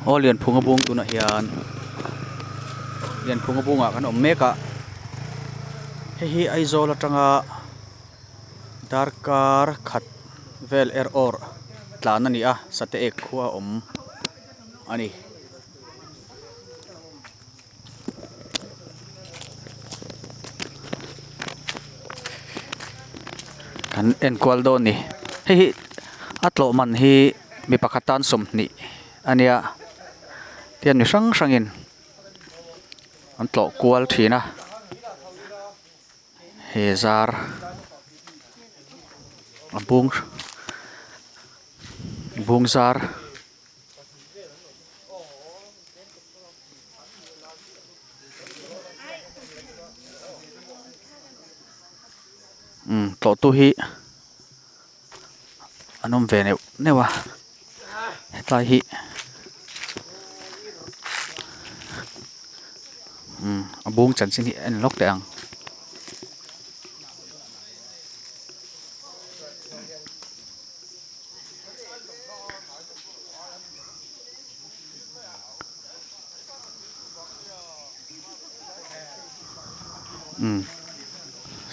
Aw Lianphunga bung tunah hian Lianphunga bungah kan awm mek a hei hi Aizawl atanga darkar khat vel er awr tlan a ni a sate ek khua a awm a ni. Kan enkual dawn a ni hei hi a tlawh man hi mi pakhat tan 20 a nia tian mi hrang hrangin an tlawh kual thin a he zar a bung bung zar. Umm tlawh tu hi an awm ve neuh neuh a hetlai hi umm a bung chanchin hi en lawk teh ang. Umm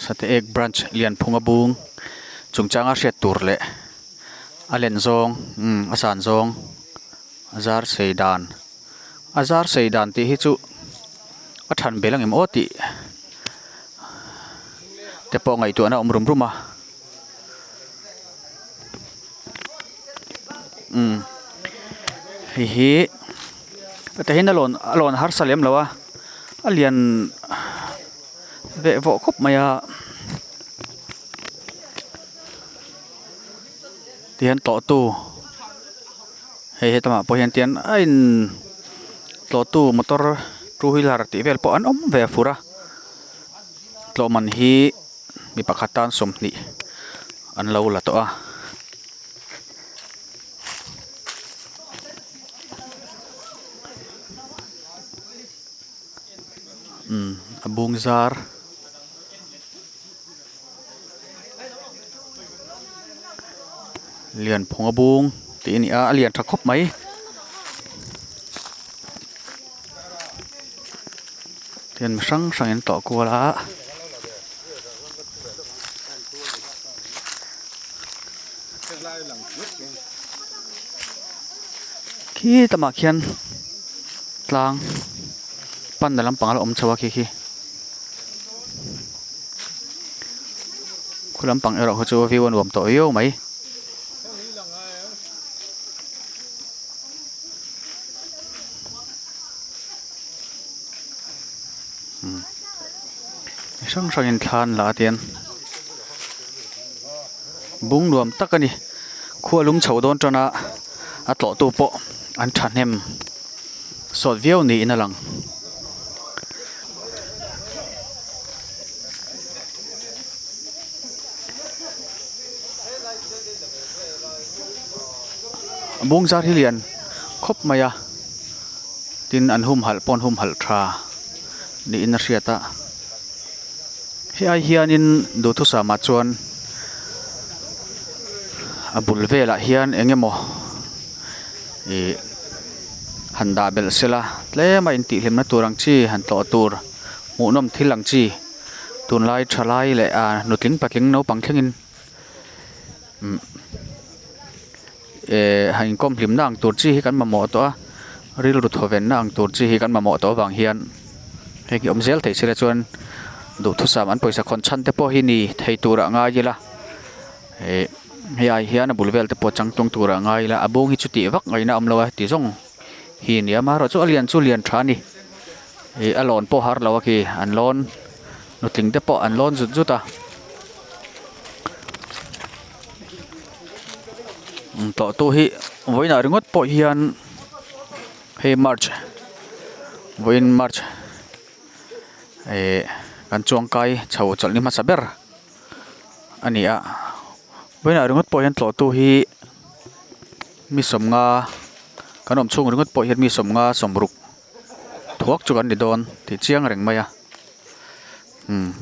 Sateek branch Lianphunga bung chungchanga hriat tur leh a len zawng umm a san zawng a zar sei dan a zar sei dan tih hi chu a than bel ang em aw tih te pawh ngaihtuahna a awm rum rum a. Umm hei hi heta hian a lawn a lawn harsa lem lo a a lian veh vawh khawp mai a tihian tlawh tu hei hetlangah pawh hian tian a in tlawh tu motor two wheeler tih vel pawh an awm ve fur a tlawh man hi. Mi pakhat tan 20 an lo la tawh a. Umm a bung zar Lianphunga bung tih a ni a a lian tha khawp mai. Tihian mi hrang hrang in tlawh kual a. Khi lamah khian tlang panna lampang a la awm chho a khi khi. Khu lampang erawh kha chu view a nuam tawh viau mai. Mi hrang hrangin thla an la a tian bung nuam tak a ni khua lum chho dawn tan a a tlawh tu pawh an thahnem sawt viau niin a lang. Bung zar hi lian khawp mai a tin an humhalh pawh an humhalh tha niin a hriat a hei ai hianin duhthusam ah chuan a bul velah hian eng emaw ih han dah belh sela tlem a intihhlimna tur ang chi han tlawh tur hmuhnawm thil ang chi tunlai thalai leh ah nutling patling naupang thlengin umm eh han inkawm hlimna ang tur chi hi kan mamawh tawh a rilru thawvenna ang tur chi hi kan mamawh tawh avang hian heng hi awm zel thei sela chuan duhthusam an pawisa khawn chhan te pawh hi ni thei turah ngai ila eh hei ai hian a bul vel te pawh changtlung turah ngai ila a bung hi chu tih vak ngaihna a awm lo a ti zawng hi a ni a amaherawhchu a lian chu lian tha a ni ih a lawn pawh har lo a khi an lawn nutling te pawh an lawn zut zut a tawh tu hi vawiinah ringawt pawh hian hei march vawiin march eh kan chuangkai chho chawlh ni hmasa ber a ni a vawiinah ringawt pawh hian tlawhtu hi mi 50 kan awm chhung ringawt pawh hian mi 50 60 thuak chu kan ni dawn tih chiang reng mai a umm.